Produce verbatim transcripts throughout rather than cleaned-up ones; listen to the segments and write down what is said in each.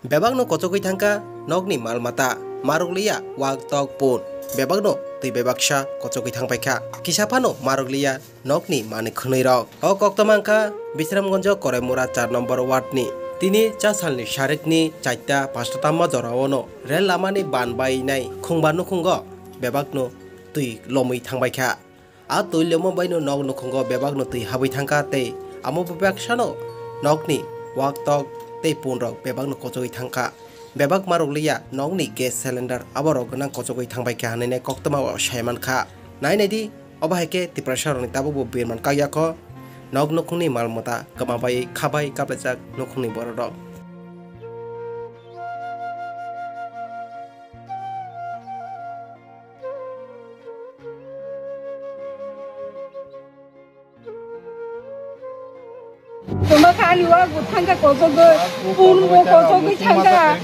Bebakno kochogwi thangkha nokni mal mata, marukliya wak tok pun. Bebakno twi bebaksa kochogwi thangpaikha. Kisa phano marukliya nokni manwi khwnwirok. O koktwma wngkha Bisramganjo Koraimura char nombor ward ni. Tini cha salni sarikni charta pasta tamma joraono rel lamani ban bainai khungba nukhungo bebakno twi lomwi thangbaikha. A twi lomma baino nok nukhungo bebakno twi habwi thangkha tei amo bebak sano nokni wak tok tei punrok bebakno kochogwi thangkha. Bebak marukliya nokni gas cylinder aborok gwnang kochogwi thangbaikha hwnwi koktwma o sai mankha. Nai naidi, obo hai khe Tiprasa rokni tabukbo birman kakyakho. Nok nukhungni mal mata kwma bai khabai kaplaijak nukhungni bororok. Tuma kani wa gu thangka kosogwi, pun bo kosogwi thangka.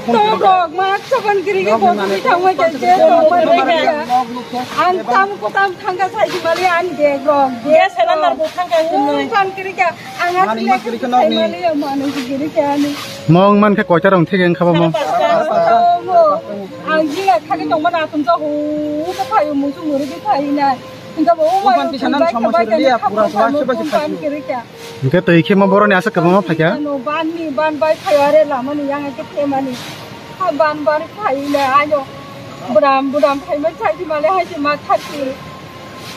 Tok rok ma choban giri ge kosogwi thangma ke je rok ma rega. Ang tam ko tam thangka sai di mali ang de rok. Gas cylinder bo thangka hinwi. Kan giri ka, ang asli kiri ka sai mali ang manu giri ka ani. Mong man khe koita rong thik eng khaba mo. Ang jila khani tongma na tum sa hu ko phayu musu muri di phayi na. Hingke bo o mai Bukan pisanan tongbai sama tongbai suri kani dia, khap pura khap suwa khap suwa khap khap khap khap. Hingke twi khe mo boroni aswk kwbangma phaikha. Ano ban ni ban bai phayo are lama ni yang ke themani. Ha ban ban phayi le ayo. Budam budam phaima chai di male hai di ma thati.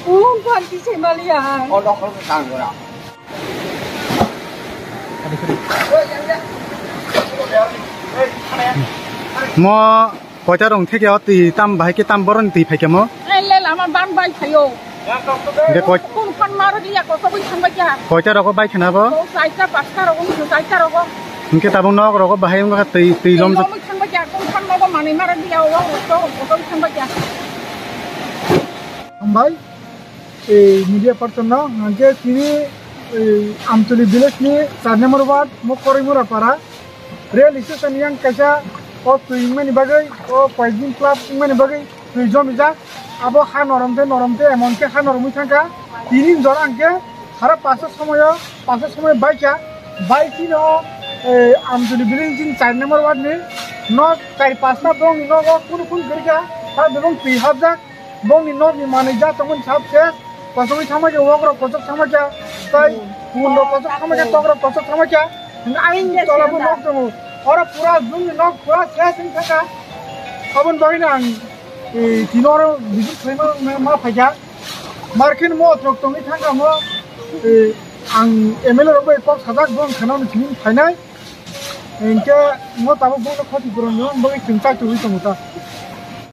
Un ban ki chai male ya. O dokol ke kang gora. Mo koita rong theke o twi tam bahai khe tam boroni twi phaikhe mo? Ele lama ban bai phayo. Hingke koi- Kun phan maro dia ko sobui thangbai kya. Koita rogo bai khana bo? Ko saita pasta rogo, ko saita rogo. Hingke tabung nok rogo bahai wngkha twi, twi lom. Twi lom thangbai kya, kun phan nogo mani maro dia o, o, o, o, ko sobui thangbai kya. Hambai. Ei media person no hingke tini ei Amtuli village ni char number ward mo Koraimura para rail station yang kaisa o twi wngmani bagwi o koyekdin club wngmani bagwi twi jomijak abo ha norom de norom de emon khe ha noromwi thangkha tini jora hingke hara pasta somoyo pasta somoyo baikha bai chini o ei Amtuli village ni char number ward ni nok char pasta bong ni nogo kunu kunu kwrwikha ha bebong twi hapjak. Bongni nokni manwi ja tongmani sab se, kosogwi thangma khe, wakrok kochok thangma khe, tei punrok kochok thangma khe, tokrok kochok thangma khe, hwnwi ayang tola bo nok tongo. Oro pura jumni nok pura ses wng thangkha. Aboni bagwino ang, eh, tini oro visit khlaima ma phaikha. Markhe mo otrok tongwi thangkha mo, eh, ang M L A rok bai kok sajak bo wng khana hwnwi simi phainai. Hingke mo tabuk bongno khoti puroni bagwi chwng chai tongwi tongo ta.